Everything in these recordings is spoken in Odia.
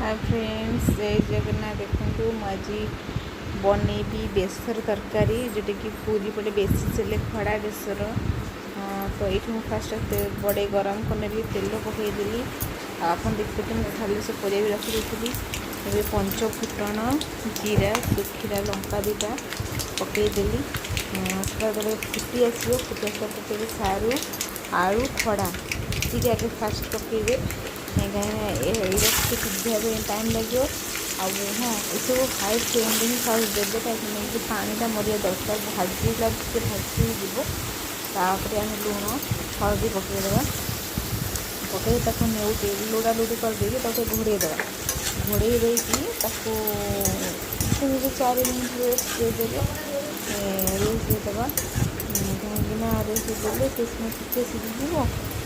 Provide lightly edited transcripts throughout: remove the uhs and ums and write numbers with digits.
ହାଏ ଫ୍ରେଣ୍ଡସ୍, ଜୟ ଜଗନ୍ନାଥ। ଦେଖନ୍ତୁ, ମୁଁ ଆଜି ବନେଇବି ବେସର ତରକାରୀ, ଯେଉଁଟାକି ପୁରୀ ପଟେ ବେଶୀ ଚାଲେ ଖଡ଼ା ବେସର। ତ ଏଇଠି ମୁଁ ଫାଷ୍ଟ କଡ଼େଇ ଗରମ କରିନେଲି, ତେଲ ପକାଇଦେଲି। ଆଉ ଆପଣ ଦେଖିପାରିବେ, ମୁଁ ଖାଲି ସେ ପରିବା ବି ରଖିଦେଇଥିଲି। ଏବେ ପଞ୍ଚ ଫୁଟଣ, ଜିରା, ଶୁଖିଲା ଲଙ୍କା ଦୁଇଟା ପକାଇଦେଲି। ସେଟା ଯେତେବେଳେ ଫୁଟି ଆସିବ, ଫୁଟି ଆସିଲା ପରେ ତେବେ ସାରୁ, ଆଳୁ, ଖଡ଼ା ଟିକେ ଆଗେ ଫାଷ୍ଟ ପକାଇବେ, କାହିଁକିନା ଏଇଟା ଟିକେ ସିଝିବା ପାଇଁ ଟାଇମ୍ ଲାଗିବ। ଆଉ ହଁ, ଏସବୁ ହାଇ ଫ୍ଲେମ୍ରେ ହିଁ ଫାଷ୍ଟ ଦେବେ, କାହିଁକି ନା ପାଣିଟା ମରିବା ଦରକାର। ଭାଜିଲା, ଟିକେ ଭାଜି ହେଇଯିବ, ତାପରେ ଆମେ ଲୁଣ ହଳଦୀ ପକାଇଦେବା। ପକାଇ ତାକୁ ନେଉଟି ଲୁଡ଼ା ଲୁଡ଼ି କରିଦେଇକି ତାକୁ ଟିକେ ଘୋଡ଼େଇ ଦେବା। ଘୋଡ଼େଇ ଦେଇକି ତାକୁ 3ରୁ 4 ମିନିଟ୍ ରେଷ୍ଟ ଦେଇଦେବେ। ରେଷ୍ଟ ଦେଇଦେବା, କାହିଁକିନା ରେଷ୍ଟ ଦେଇଦେଲେ ସେ ସମୟ ଟିକେ ସିଝିଯିବ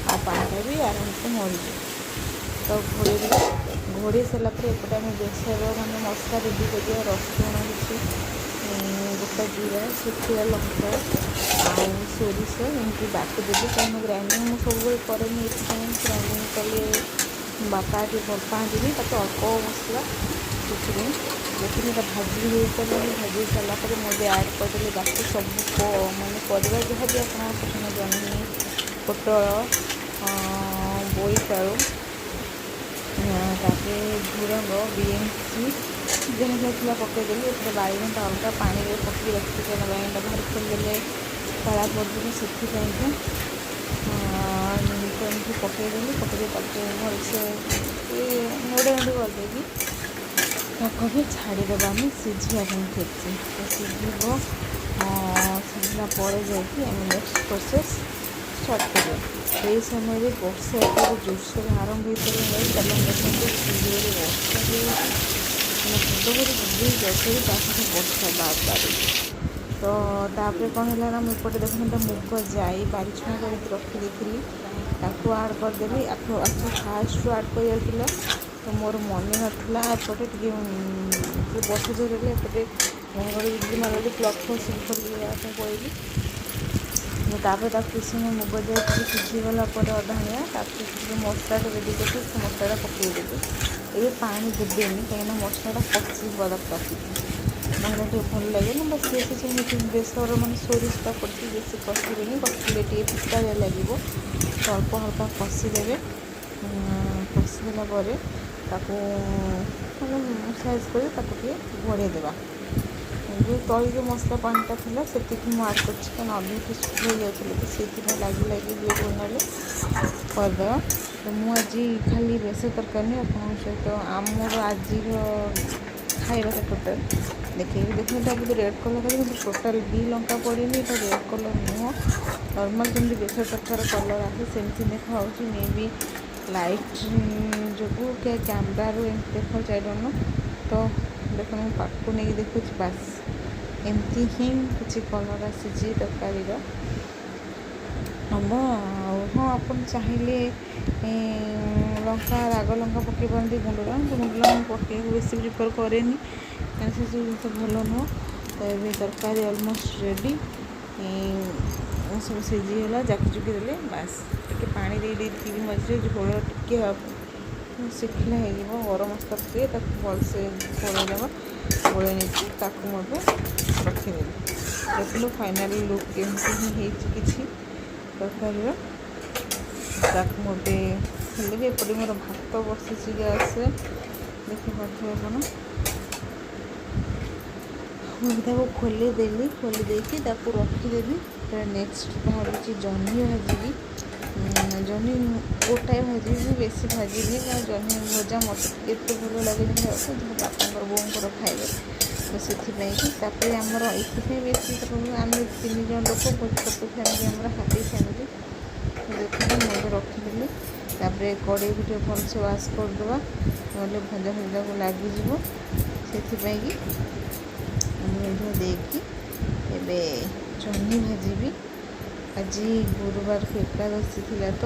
ଆଉ ପାଣିଟା ବି ଆରାମସେ ମରିଯିବ। ତ ଘୋଡ଼େଇ ଦେବା। ଘୋଡ଼େଇ ସାରିଲା ପରେ ଏପଟେ ଆମେ ବେସର ମାନେ ମସଲା ରେଡ଼ି କରିବା। ରସୁଣ କିଛି, ଗୋଟା ଜିରା, ଶୁଖିଲା ଲଙ୍କା ଆଉ ସୋରିଷ ଏମିତି ବାଟିଦେବି, କାହିଁକିନା ଗ୍ରାଇଣ୍ଡିଙ୍ଗ ମୁଁ ସବୁବେଳେ କରେନି। ଏଥିପାଇଁ ଗ୍ରାଇଣ୍ଡିଙ୍ଗ କଲେ ବାପା ଟିକେ ଭଲ ପାଆନ୍ତିନି, ତାକୁ ଅଳ୍ପ ମସଲା, ସେଥିପାଇଁ। ଦେଖନ୍ତୁ, ଏଇଟା ଭାଜି ହେଇସାରିଲାଣି। ଭାଜି ସାରିଲା ପରେ ମୁଁ ଏବେ ଆଡ଼୍ କରିଦେଲି ବାକି ସବୁ ମାନେ ପରିବା, ଯାହା ବି ଆପଣଙ୍କ ପସନ୍ଦ, ଜହ୍ନି, ପୋଟଳ, ବୋଇତାଳୁ, ତାପରେ ଝୁଡ଼ଙ୍ଗ, ବିନ୍ସ, ଯାହା ଯାହା ଥିଲା ପକାଇଦେଲି। ଏପଟେ ବାଇଗଣଟା ଅଲଗା ପାଣିରେ ପକାଇ ରଖିଛି, କାରଣ ବାଇଗଣଟା ବାହାରେ ଖୋଲିଦେଲେ କଳା ପଡ଼ିଯିବ, ସେଥିପାଇଁକା। ତ ଏମିତି ପକାଇଦେଲି। ପକାଇଦେଇ ତାକୁ ଭଲସେ ନେଉଟା ନେଉଟି କରିଦେଇକି ତାକୁ ବି ଛାଡ଼ିଦେବା ଆମେ ସିଝିବା ପାଇଁ ଠିକ୍ସେ। ତ ସିଝିବ, ସିଝିଲା ପରେ ଯାଇକି ଆମେ ନେକ୍ସଟ ପ୍ରୋସେସ୍ ଷ୍ଟାର୍ଟ କରିବା। ସେଇ ସମୟରେ ବର୍ଷା ଏପଟେ ଜୋରସୋର ଆରମ୍ଭ ହେଇସାରିଲାଣି। ଚାଲନ୍ତୁ, ଦେଖନ୍ତୁ, ଜୋରରେ ବର୍ଷା ହେଉଛି, ମାନେ ଘଡ଼ଘଡ଼ି ବିଜୁଳି ଜୋରସୋର, ତା ସହିତ ବର୍ଷା, ବାବାରେ! ତ ତାପରେ କ'ଣ ହେଲା ନା, ମୁଁ ଏପଟେ ଦେଖନ୍ତୁ, ମୁଗ ଯାଇ ବାରିଛୁଆଁ କରିକି ରଖିଦେଇଥିଲି, ତାକୁ ଆଡ଼୍ କରିଦେଲି। ଆକୁ ଫାଷ୍ଟରୁ ଆଡ଼୍ କରିବାର ଥିଲା, ତ ମୋର ମନେ ନଥିଲା। ଏପଟେ ଟିକେ ବର୍ଷା ଜୋର ହେଲେ, ଏପଟେ ଘଡ଼ଘଡ଼ି ବିଜୁଳି ମାରିଲା, ପ୍ଲଗ୍ ଫ୍ଲଗ୍ ସବୁ ଖୋଲିବା ପାଇଁ ପଳେଇଲି। ତାପରେ ତାକୁ କିଛି ସମୟ ମୁଗ ଯାଇ ଟିକେ ସିଝିଗଲା ପରେ ଅଧାଣିଆ, ତାପରେ ଟିକେ ମସଲାଟା ରେଡ଼ି କରିକି ସେ ମସଲାଟା ପକାଇଦେବି। ଏବେ ପାଣି ଦେବେନି, କାହିଁକିନା ମସଲାଟା କଷିଯିବା ଦରକାର ଟିକେ, ନହେଲେ ଟିକେ ଭଲ ଲାଗେନି। ବାସ୍, ବେଶୀ ଯେମିତି ବେସର ମାନେ ସୋରିଷଟା ପଡ଼ିଛି, ବେଶୀ କଷିବେନି, କଷିଲେ ଟିକେ ପିତାଳିଆ ଲାଗିବ। ତ ଅଳ୍ପ ହାଲକା କଷିଦେବେ। କଷିଦେଲା ପରେ ତାକୁ ମାନେ ସାଇଜ୍ କରି ତାକୁ ଟିକେ ଘୋଡ଼େଇ ଦେବା। ଯେଉଁ ତଳି ଯେଉଁ ମସଲା ପାଣିଟା ଥିଲା, ସେତିକି ମୁଁ ଆଡ଼୍ କରିଛି, କାରଣ ଅଧିକ ଟିକେ ଶୁଖି ହେଇଯାଉଥିଲା, ତ ସେଇଥିପାଇଁ ଲାଗି ଲାଗି ଯିବ। ନହେଲେ କରିଦେବା। ତ ମୁଁ ଆଜି ଖାଲି ବେସର ତରକାରୀ ନୁହେଁ, ଆପଣଙ୍କ ସହିତ ଆମର ଆଜିର ଖାଇବାଟା ଟୋଟାଲ୍ ଦେଖେଇବି। ଦେଖନ୍ତୁ, ଏଇଟା ବହୁତ ରେଡ଼୍ କଲର୍, କିନ୍ତୁ ଟୋଟାଲ୍ ବି ଲଙ୍କା ପଡ଼ିନି। ଏଇଟା ରେଡ଼୍ କଲର୍ ନୁହଁ, ନର୍ମାଲ୍ ଯେମିତି ବେସର ତରକାରୀ କଲର୍ ଆସେ, ସେମିତି ଦେଖାହେଉଛି। ମେ ବି ଲାଇଟ୍ ଯୋଗୁଁ କି କ୍ୟାମେରାରୁ ଏମିତି ଦେଖାଉଛି, I don't know. ତ ଦେଖନ୍ତୁ, ମୁଁ ପାଖକୁ ନେଇକି ଦେଖୁଛି, ବାସ୍, ଏମିତି ହିଁ କିଛି କଲର୍ ଆସିଛି ତରକାରୀର ହେବ। ଆଉ ହଁ, ଆପଣ ଚାହିଁଲେ ଲଙ୍କା, ରାଗ ଲଙ୍କା ପକାଇ ପାରନ୍ତି, ଗୁଣ୍ଡ ଲଙ୍କା। ଗୁଣ୍ଡ ଲଙ୍କା ପକାଇବାକୁ ବେଶୀ ପ୍ରିଫର୍ କରେନି, କାରଣ ସେସବୁ ଜିନିଷ ଭଲ ନୁହଁ। ତ ଏବେ ତରକାରୀ ଅଲମୋଷ୍ଟ ରେଡ଼ି, ସବୁ ସିଝିଗଲା। ଜାକିଜୁକି ଦେଲେ, ବାସ୍, ଟିକେ ପାଣି ଦେଇ ଦେଇଥିବି ମଝିରେ, ଝୋଳ ଟିକେ ଶୁଖିଲା ହେଇଯିବ। ଗରମ ମସଲା ପକାଇ ତାକୁ ଭଲସେ ଗୋଳେଇ ଦେବା। ଗୋଳେଇ ନେଇକି ତାକୁ ମୁଁ ଏବେ ରଖିଦେବି। ଦେଖନ୍ତୁ, ଫାଇନାଲ୍ ଲୁକ୍ ଏମିତି ହିଁ ହେଇଛି କିଛି ତରକାରୀର। ତାକୁ ମୁଁ ଏବେ ଖୋଲିବି। ଏପଟେ ମୋର ଭାତ ବସିଛି ଗ୍ୟାସ୍ରେ, ଦେଖିପାରୁଥିବେ ଆପଣ। ମୁଁ ତାକୁ ଖୋଲିଦେଲି। ଖୋଲି ଦେଇକି ତାକୁ ରଖିଦେବି। ନେକ୍ସଟ ଭାବୁଛି ଜହ୍ନି ଭାଜିବି। ଜହ୍ନି ଗୋଟାଏ ଭାଜିବି, ବେଶୀ ଭାଜିବିନି, କାରଣ ଜହ୍ନି ଭଜା ମୋତେ ଟିକେ ଏତେ ଭଲ ଲାଗେନି ଖାଇବାକୁ, ଯାହା ବାପାଙ୍କର ବୋଉଙ୍କର ଖାଇବେ, ତ ସେଥିପାଇଁକି। ତାପରେ ଆମର ଏଥିପାଇଁ ବେଶୀ ଆମେ ତିନି ଜଣ ଲୋକ, ବହୁତ ଛୋଟ ଫ୍ୟାମିଲି ଆମର, ହାପି ଫ୍ୟାମିଲି। ଦେଖନ୍ତୁ, ମୁଁ ଏବେ ରଖିଦେଲି। ତାପରେ କଡ଼େଇକୁ ଟିକେ ଭଲସେ ୱାଶ୍ କରିଦେବା, ନହେଲେ ଭଜା ଭଜାକୁ ଲାଗିଯିବ। ସେଥିପାଇଁକି ଧୋଇ ଦେଇକି ଏବେ ଜହ୍ନି ଭାଜିବି। ଆଜି ଗୁରୁବାର, ଏକାଦଶୀ ଥିଲା, ତ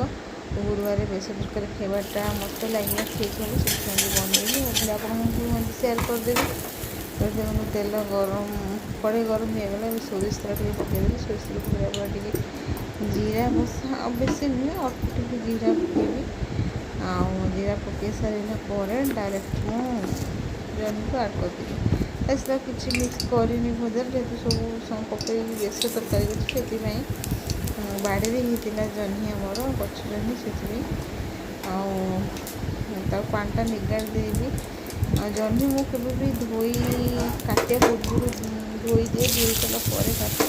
ଗୁରୁବାରରେ ବେସର ତରକାରୀ ଖାଇବାଟା ମୋତେ ଲାଗିଲା ଠିକ୍ ହେବ, ସେଥିପାଇଁ ବନେଇଲି। ମୁଁ ଆପଣଙ୍କୁ ମଧ୍ୟ ସେୟାର କରିଦେବି। ତ ଦେଖନ୍ତୁ, ତେଲ ଗରମ, କଡ଼େଇ ଗରମ ହେଇଗଲା। ଏବେ ସୋରିଷ ତେଲ ଟିକେ ପକାଇଦେଲି। ସୋରିଷ ତେଲ ପକାଇଲା ପରେ ଟିକେ ଜିରା ବସା, ଆଉ ବେଶୀ ନୁହେଁ, ଅଳ୍ପ ଟିକେ ଜିରା ପକାଇବି। ଆଉ ଜିରା ପକାଇ ସାରିଲା ପରେ ଡାଇରେକ୍ଟ ମୁଁ ଜହ୍ନିକୁ ଆଡ଼୍ କରିଦେଲି। ତା ସହିତ କିଛି ମିକ୍ସ କରିନି ଭଜାରେ, ଯେହେତୁ ସବୁ ପକାଇକି ବେସର ତରକାରୀ କରୁଛି। ସେଥିପାଇଁ ବାଡ଼ିରେ ହେଇଥିଲା ଜହ୍ନି ଆମର, ଗଛ ଜହ୍ନି, ସେଥିପାଇଁ। ଆଉ ତାକୁ ପାଣିଟା ନିଗାଡ଼ି ଦେବି। ଆଉ ଜହ୍ନି ମୁଁ କେବେ ବି ଧୋଇ, କାଟିବା ପୂର୍ବରୁ ଧୋଇ ଦିଏ, ଧୋଇ ସାରିଲା ପରେ କାଟେ।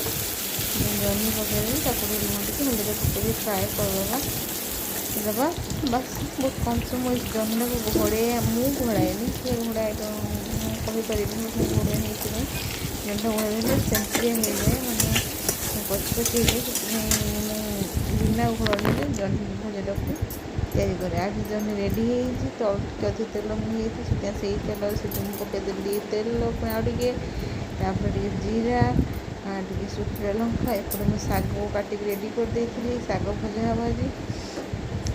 ଜହ୍ନି ପକାଇଦେବି, ତାକୁ ଟିକେ ଲୁଣ, ଟିକେ ହଳଦୀ ପକାଇକି ଫ୍ରାଏ କରିଦେବା ଦେବା, ବାସ୍। ବହୁତ କମ୍ ସମୟ। ଜହ୍ନିଟାକୁ ଘୋଡ଼େଇ, ମୁଁ ଘୋଡ଼ାଏନି, କିଏ ଘୋଡ଼ାଏ ତ ମୁଁ କହିପାରିବିନି। ମୁଁ ଘୋଡ଼ାଏନି ଏଥିପାଇଁ, ଜହ୍ନିଟା ଘୋଡ଼ାଇ ଦେଲେ ସେମିତିଆ ହେଇଯାଏ, ମାନେ ପଚପଚ ହେଇଯାଏ। ସେଥିପାଇଁ ମୁଁ ବିନା ଘୋଡ଼ଣୀରେ ଜହ୍ନି ଭଜାଟାକୁ ତିଆରି କରେ। ଆଜି ଜହ୍ନି ରେଡ଼ି ହେଇଯାଇଛି ତ ଟିକେ ଅଧିକ ତେଲ ମୁଁ ହେଇଯାଇଛି, ସେଥିପାଇଁ ସେଇ ତେଲ ସେଠି ମୁଁ ପକାଇଦେଲି। ତେଲ ପୁଣି ଆଉ ଟିକେ, ତାପରେ ଟିକେ ଜିରା, ଟିକେ ଶୁଖିଲା ଲଙ୍କା। ଏପଟେ ମୁଁ ଶାଗକୁ କାଟିକି ରେଡ଼ି କରିଦେଇଥିଲି, ଶାଗ ଭଜା ହେବ ଆଜି।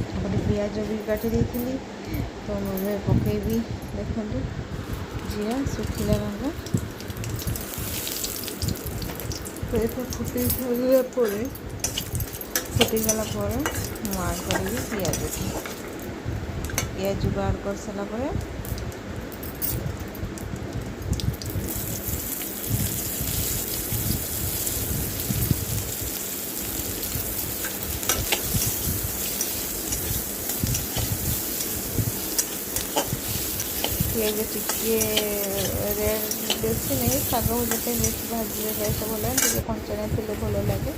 ଏପଟେ ପିଆଜ ବି କାଟି ଦେଇଥିଲି। ତ ମୁଁ ଏବେ ପକାଇବି, ଦେଖନ୍ତୁ, ଜିରା, ଶୁଖିଲା ଲଙ୍କା। ଫୁଟି ସାରିଲା ପରେ ମୁଁ ଆଡ଼୍ କରିବି ପିଆଜକୁ। ପିଆଜକୁ ଆଡ଼୍ କରିସାରିଲା ପରେ ପିଆଜ ଟିକେ ରେଡ଼୍, ବେଶୀ ନେଇ ଶାଗ ଭଜା ପାଇଁ ବେଶୀ ଭାଜିଲେ ବେଶ ଭଲ, ଟିକେ କଞ୍ଚାଳିଆ ଥିଲେ ଭଲ ଲାଗେ।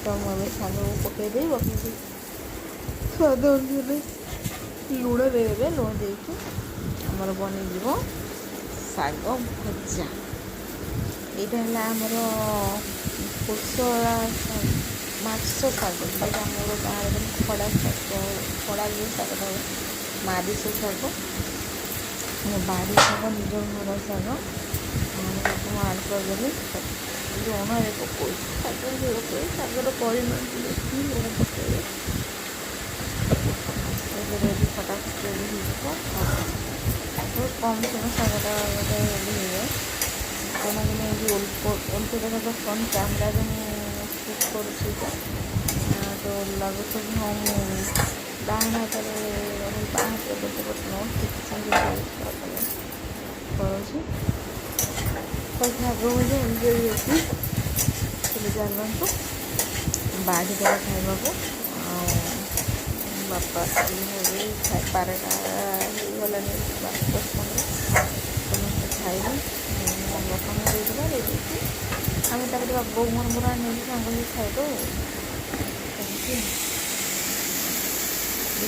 ତ ମୁଁ ଏବେ ଶାଗକୁ ପକାଇଦେବି। ପକାଇଦେଇ ସ୍ୱାଦ ଅନୁସାରେ ଲୁଣ ଦେଇଦେବେ। ଲୁଣ ଦେଇକି ଆମର ବନିଯିବ ଶାଗ ଭଜା। ଏଇଟା ହେଲା ଆମର କୋଶଳା ମାଛ ଶାଗ, ଯେଉଁଟା ଆମର ଗାଁରେ ଖଡ଼ା ଶାଗ, ଖଡ଼ା ଯେଉଁ ଶାଗଟା ହୁଏ, ମାରିଷ ଶାଗ, ମୋ ବାଡ଼ି ଶାଗ, ନିଜ ଘର ଶାଗ। ତାକୁ ମୁଁ ଆଡ଼୍ କରିଦେଲି। ଲୁଣ ଏବେ ପକାଉଛି, ଶାଗ ପକାଇ ଶାଗର ପରିମାଣ ଦେଖିକି ଲୁଣ ପକାଇବେ। ଏବେ ରେଡ଼ି, ଫଟାଫଟ ରେଡ଼ି ହେଇଯିବ। ବହୁତ କମ୍ ସମୟ ଶାଗଟା ଗୋଟେ ରେଡ଼ି ହେଇଯାଏ। କାରଣ ଏଠି ଅଳ୍ପ ଅଳ୍ପ ଜାଗା ତ ଫ୍ରଣ୍ଟ କ୍ୟାମେରାରେ ମୁଁ ସୁଟ୍ କରୁଛି ଏଇଟା, ତ ଲାଗୁଛି ହଁ ମୁଁ ଡାହାଣ ହାତରେ, ବାଁ ହାତରେ ଗୋଟେ ପଟ ନୁହଁ, ଠିକ୍ ସାଙ୍ଗେ କରୁଛି। ତ ଶାଗ ଭଜା ଏମିତି ହେଇଛି। ତେବେ ଚାଲନ୍ତୁ ବାଢ଼ି ଦେବା ଖାଇବାକୁ। ଆଉ ବାପା 12ଟା ହେଇଗଲାଣି, 10:15। ସମସ୍ତେ ଖାଇବେ। ମୋ ବାପାଙ୍କୁ ଦେଇଦେବା, ଦେଇଦେଇକି ଆମେ ତାପରେ ବୋଉ ମୋର ମୋର ନେଇକି ସାଙ୍ଗ ହେଇକି ଖାଇଦେଉ ସେମିତି।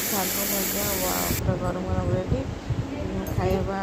ଶାଗ ଭଜା ପୁରା ଗରମ ଗରମ ରେଡ଼ି ଖାଇବା।